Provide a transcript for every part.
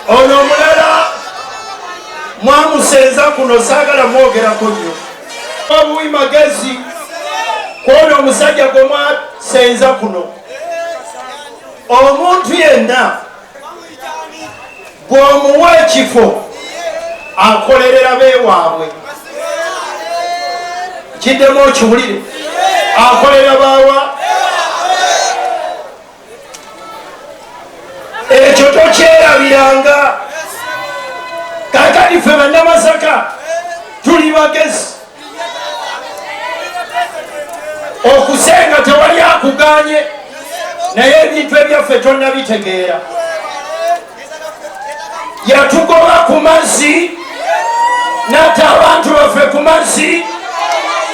Ono omulala mwamusenza kuno, saagala mwogerako nnyo. Obuwi magezi kwono omusajja gwe mwasenza kuno. Omuntu yenna bw'omuwa ekifo akolerera beewaabwe. Kiddemu okiwulire, akolera baawa. Ekyo tokyerabiranga. Kakati ffe Bannamasaka tuli bagezi, okusenga tewali akuganye, naye ebintu ebyaffe tonnabitegeera. Yatugoba ku mazzi, natta abantu baffe ku mazzi,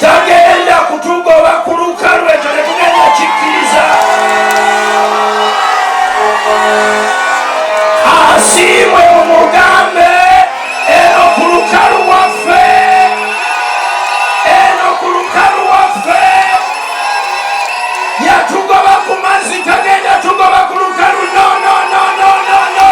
tagenda kutugoba ku lukalu. Ekyo tetugenda kikkiriza. Asiimwe mumugambe eno ku lukalu waffe, eno ku lukalu waffe. Yatugoba ku mazzi, tagenda tugoba ku lukalu. No, no, no, no, no, no.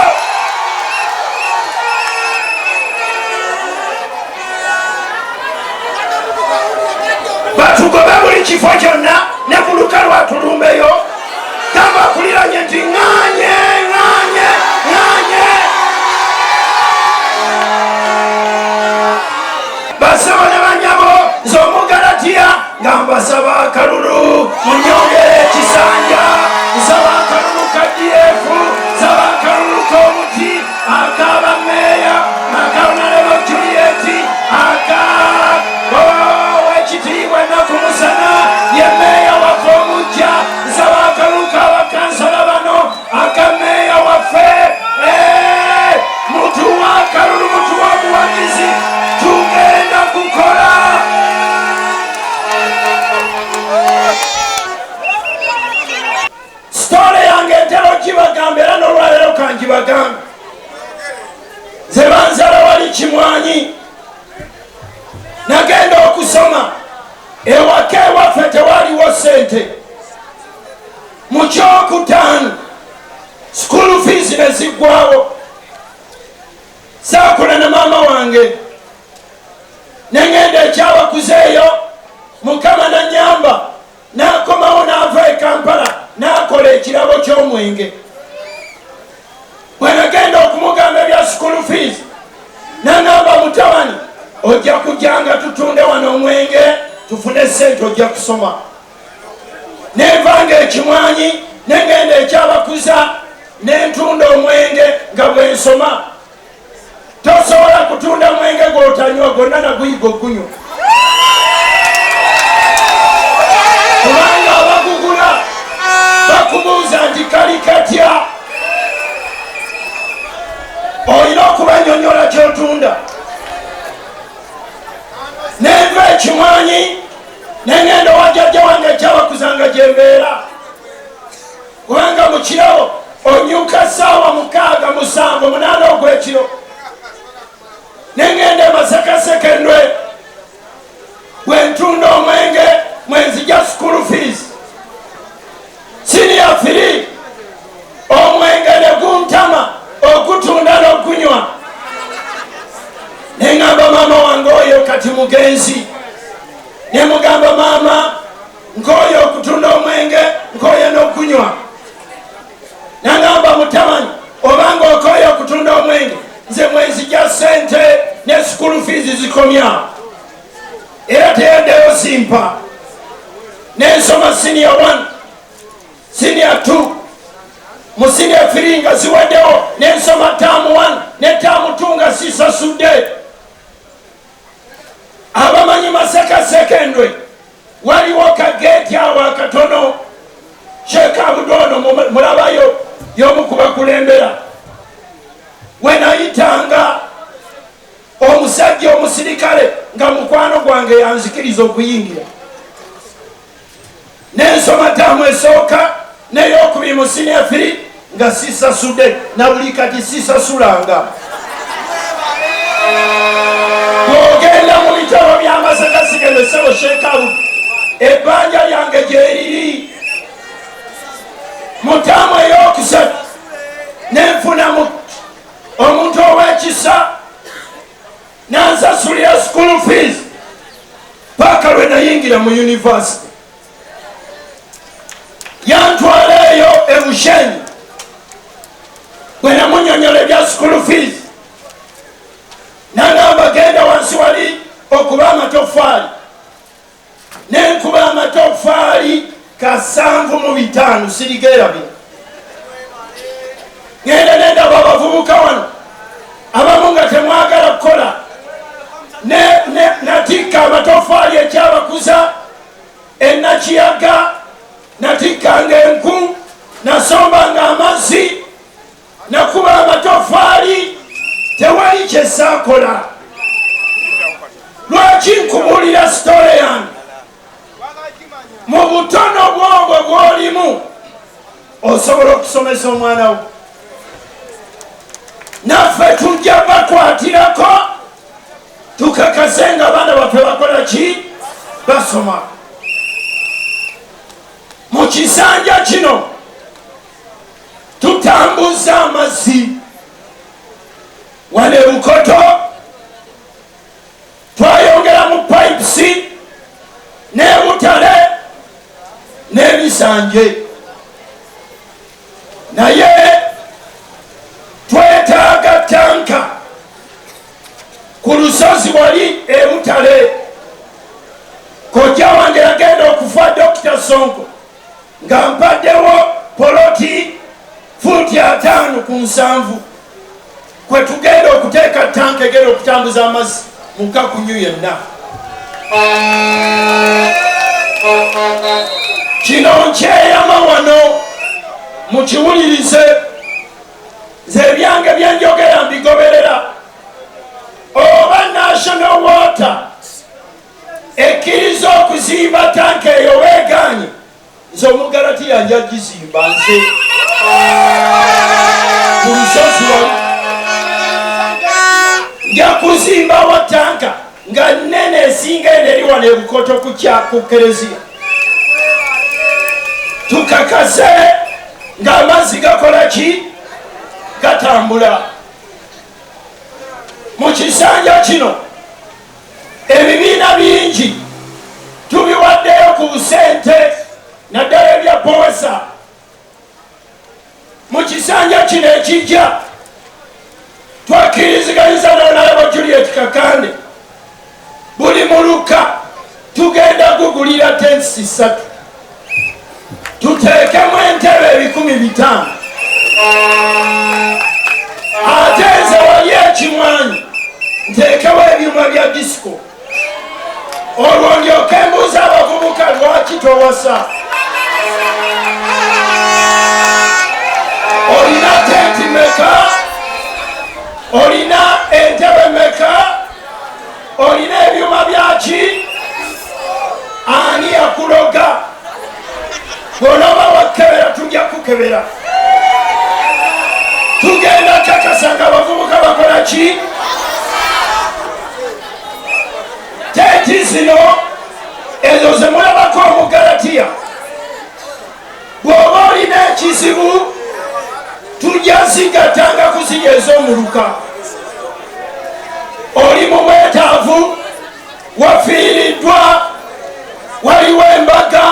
Batugobe buli kifo kyonna, ne ku lukalu atulumbeyo. Gamba akuliranye nti ŋŋanye, ŋŋanye, ŋŋanye. Basebo ne banyabo, nze Omugalatiya nga mbasaba akalulu, munyongere ekisanja. Nsaba akalulu ka DF, nsaba akalulu k'omuti, akaba meeya, aka Honorable Juliet, aka Owekitiibwa Nakumusana, ye meeya waffe omujja. Nsaba akalulu k'abakansala bano, aka meeya waffe. Mutuwa akalulu, mutuwa obuwagizi, tugenda kukola. Story yange ntera okibagamba, era n'olwaleero kangibagambe. Nze banzala wali Kimwanyi, nagenda okusoma. Ewaka ewaffe tewaliwo sente. Mu kyokutaano school fees ne ziggwawo. Saakula ne maama wange, nengenda ekyabakuzeeyo. Mukama nanyamba, n'akomawo n'ava e Kampala, n'akola ekirabo ky'omwenge. Bwe nagenda okumugamba ebya school fees, nangamba, "Mutabani, ojja kujjanga tutunde wano omwenge tufune sente, ojja kusoma." Nenvanga Ekimwanyi, nengenda ekyabakuza, nentunda omwenge nga bwensoma. Tosobola kutunda mwenge gwotanywa. Gwonna naguyiga ogunywa, kubanga abagugula bakubuuza nti kali katya. Olina okubanyonyola kyotunda. Nenva Ekimwanyi, nengenda owajjajja wange ekyabakuzanga gyembeera, kubanga mu kirabo onyuka saawa 6, 7, 8 ogwekiro. Nengenda e Masaka Sekendwe, bwentunda omwenge mwenzija school fees. Senior 3, omwenge ne guntama ogutunda n'ogunywa. Neŋŋamba maama wange oyo kati mugenzi, nemugamba, "Maama, nkooye okutunda omwenge, nkooye n'okunywa." Nagamba, "Mutabani, obanga okooye okutunda omwenge, nze mwenzija sente ne school fees zikomya." Era teyaddeyo simpa. Nensoma senior 1, senior 2. Mu senior 3 nga ziwaddewo, nensoma term 1 ne term 2 nga sisasudde. Abamanyi Masaka Sekendwe, waliwo kageeti awo akatono. Sheekabudu ono mulabayo, y'omu kubakulembera. Wenayitanga, omusajja omusirikale nga mukwano gwange yanzikiriza okuyingira. Nensoma term esooka neyokubiri mu senior 3 nga sisasudde, na buli kati sisasulanga. Bwogenda mu bitabo by'Amasaka Sigendo, sebo Sheekabu, ebbanja lyange gyeriri. Mu term eyokusatu nenfuna omusirikale. school fees paaka lwe nayingira mu university. Yantwala eyo e Bushenyi, bwe namunyonyola ebya school fees nagamba, "Genda wansi wali okuba amatofaali." Nenkuba amatofaali 75, sirigerabira. Ngenda nendaba abavubuka wano abamu nga temwagala kukola. Natikka amatofaali ekyabakuza enakiyaga, natikkanga enku, nasombanga amazzi, nakuba amatofaali, tewali kyesaakola. Lwaki nkubuulira story yange? Mu butono bwobwo bw'olimu osobola okusomesa omwana wo. Naffe tujja bakwatirako tukakase nga abaana baffe bakola ki? Basoma. Mu kisanja kino tutambuza amazzi wane Bukoto, twayongera mu pipes n'ebutale n'ebisanje, naye twetaaga tanka ku lusozi wali ebutale. Kojja wange yagenda okufa, Dokita Sonko, nga mpaddewo poloti fuuti 50 ku 70 kwe tugenda okuteeka tanka egenda okutambuza amazzi mu Kakunyu yenna. Kino nkyeyama wano mukiwulirize. Nze ebyange byenjogera mbigoberera. Oba National Water ekkiriza okuzimba tanka eyo weeganye, nze Omugalatiya nja gizimba nze ku lusozi wali. Nja kuzimbawo tanka nga nene esinga eno eri wano ebukoto ku kereziya, tukakase ng'amazzi gakola ki? Gatambula. Mu kisanja kino ebibiina bingi tubiwaddeyo ku busente, naddala ebya POWESA. Mu kisanja kino ekijja twakkiriziganyiza n'Honorable Juliet Kakande, buli muluka tugenda gugulira tents 3, tuteekemu entebe 500,000. Ate nze wali ekimwanyi nteekewo ebyuma bya disco, olwo ndyoke mbuuza abavubuka, "Lwaki towasa? Olina tenti meka? Olina entebe meka? Olina ebyuma byaki? Ani yakuloga?" Bw'onooba wakebera, tujja kukebera. Tugenda kakasa nga abavubuka bakola ki? Tenti zino ezo zemulabako Omugalatiya, bw'oba olina ekizibu tujja zigattanga ku ziri ez'omuluka. Oli mu bwetaavu, wafiiriddwa, waliwo embaga.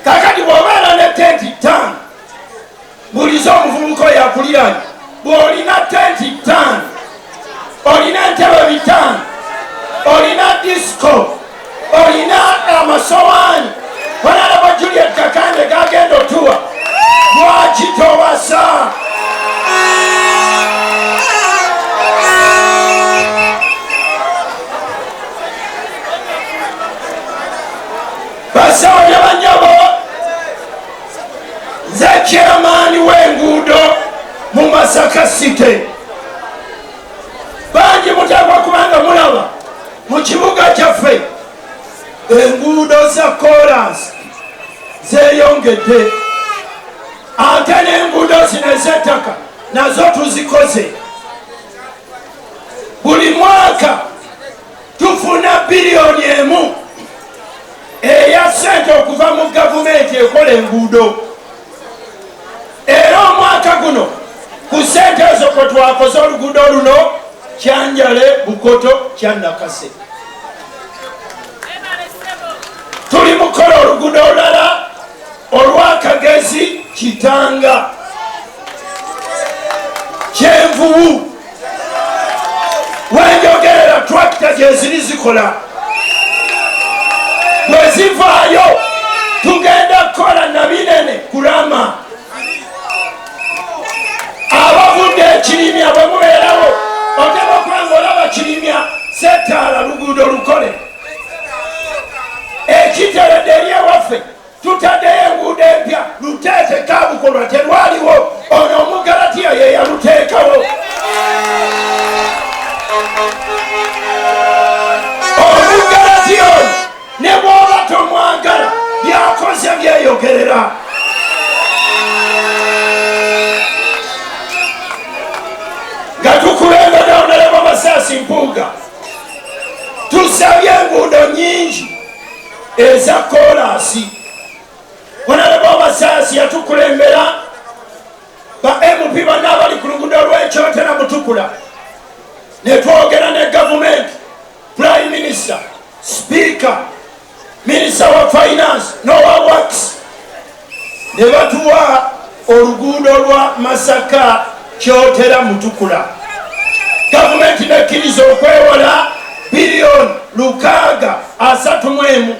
Kakati bw'obeera ne tenti 5, buliza omuvubuka oyo akuliranye, bw'olina tenti 5, olina entebe 500, olina disco, olina amasowaani Honorable Juliet Kakande gagenda otuwa, lwaki towasa? Basawo ne banyabo, nze chairman w'enguudo mu Masaka City. Bangi muteekwa kubanga mulaba mu kibuga kyaffe enguudo za kolansi zeyongedde, ate n'enguudo zino ez'ettaka nazo tuzikoze. Buli mwaka tufuna 1 biliyoni eya sente okuva mu gavumenti ekola enguudo, era omwaka guno ku sente ezo kwe twakoze oluguudo luno. Kyanjale, Bukoto, Kyanakase. Tuli mukola oluguudo olulala olwakagezi Kitanga Kyenvubu. Wenjogerera twakita gyeziri zikola, bwe zivaayo tugenda kukola nabinene kurama. Abavudde ekirimya bwe mubeerawo oteba kubanga olaba kirimya setaala luguudo lukole ekiteredde eri ewaffe, tutaddeyo enguudo empya Luteete Kabukolwa terwaliwo, ono Omugalatiya ye yaluteekawo. Omugalatiya ono ne bw'oba tomwagala byakoze byeyogerera. Nga tukulembedde Honorable Masaasi Mpuuga, tusabye enguudo nyingi eza koolaasi. Honorable Masaasi yatukulembera ba MP bonna abali ku luguudo lw'Ekyotera Mutukula, ne twogera ne gavumenti, Prime Minister, Speaker, Minister wa Finance n'owa Works, ne batuwa oluguudo lwa Masaka Kyotera Mutukula. Gavumenti nekkiriza okwewola biliyoni 631.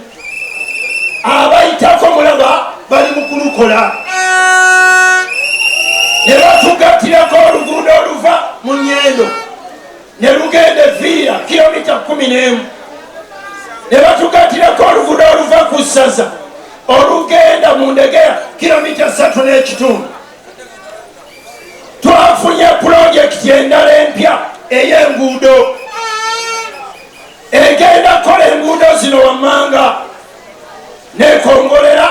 Abayitako mulaba bali mu kulukola. Ne batugattirako oluguudo oluva mu Nyendo ne lugenda eviira kilomita 11. Ne batugattirako oluguudo oluva ku ssaza olugenda mu Ndegea kilomita 3.5. Twafunye pulojekiti endala empya ey'enguudo egenda kukola enguudo zino wammanga nekongolera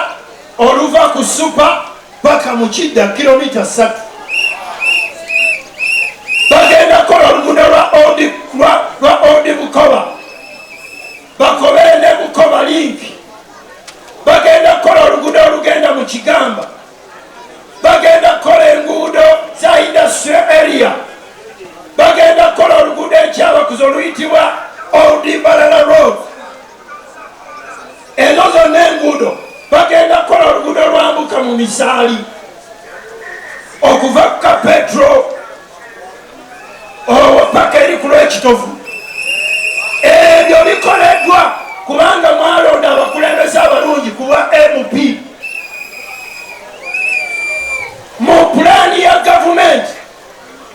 oluva ku Supa paka mu Kidda kilomita 3. Bagenda kukola oluguudo lwa Old Bukoba, bakobere ne Bukoba link. Bagenda kukola oluguudo olugenda mu Kigamba. Bagenda kukola enguudo za industrial area. Bagenda kukola oluguudo ekyabakuza oluyitibwa Old Mbarara Road. Ezo zonna enguudo. Bagenda kukola oluguudo lwambuka mu Misaali okuva ku Kapetro olwo paka eri ku lw'Ekitovu. Ebyo bikoleddwa kubanga mwalonda abakulembeze abalungi kuba MP. Mu pulaani ya gavumenti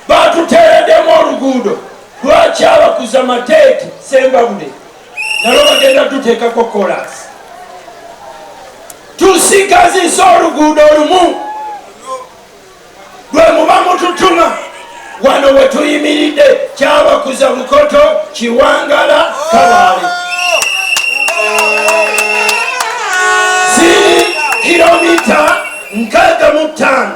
batuteereddemu oluguudo lwakyabakuza Mateete Sembabule, nalwo bagenda tuteekako koolaasi. Tusigazisa oluguudo olumu lwe muba mututuma wano we tuyimiridde, Kyabakuza Bukoto Kiwangala Kabaale, ziri kilomita 65.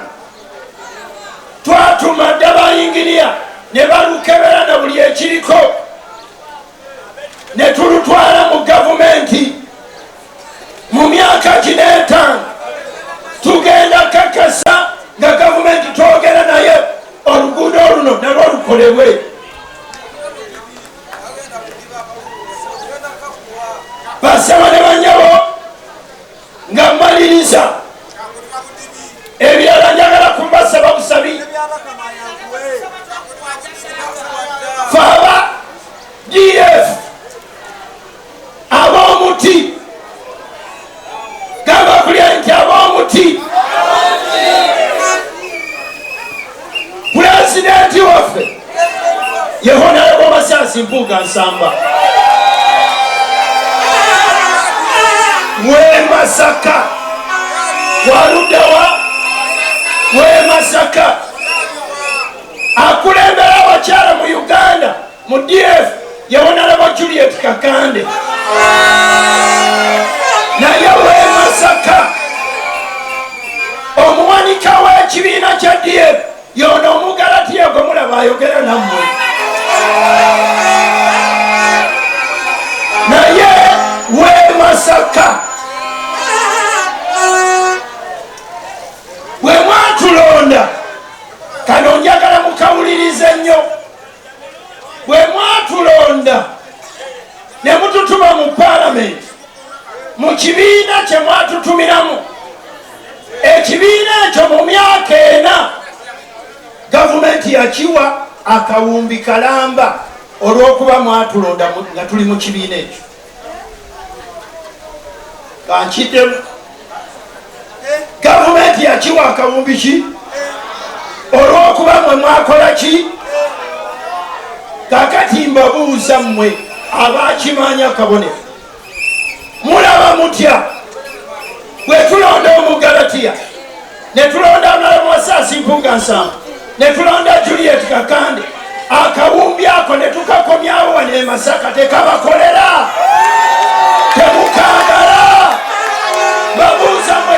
Twatuma dda bayinginiya ne balukebera na buli ekiriko ne tulutwala mu gavumenti. Mu myaka gino 5 tugenda kakasa nga gavumenti twogera naye oluguudo luno nalwo lukolebwe. Basaba ne banyabo, nga mmaliriza ebirala njagala kubasaba busabi. Fe aba DF ab'omuti, gamba kulya nti ab'omuti, pulezidenti waffe ye Honorable Masaasi Mpuuga Nsamba we Masaka. Waluddewa we Masaka, akulembera abakyala mu Uganda mu DF ye Honorable Juliet Kakande, naye we Masaka. Omuwanika w'ekibiina kya DF yono Omugalatiya gwe mulaba ayogera nammwe, naye we Masaka. Bwe mwatulonda, kano njagala mukawulirize nnyo. Bwe mwatulonda ne mututuma mu Paalamenti, mu kibiina kye mwatutumiramu, ekibiina ekyo mu myaka 4 gavumenti yakiwa akawumbi kalamba olw'okuba mwatulonda nga tuli mu kibiina ekyo. Kankiddemu, gavumenti yakiwa akawumbi ki olw'okuba mwe mwakola ki? Kakati mbabuuza mmwe abakimanya akabonero, mulaba mutya bwe tulonda Omugalatiya, ne tulonda Honorable Mpuuga Nsambu, ne tulonda Juliet Kakande, akawumbi ako ne tukakomyawo wano e Masaka? Tekabakolera? Temukagala? Babuuza mmwe.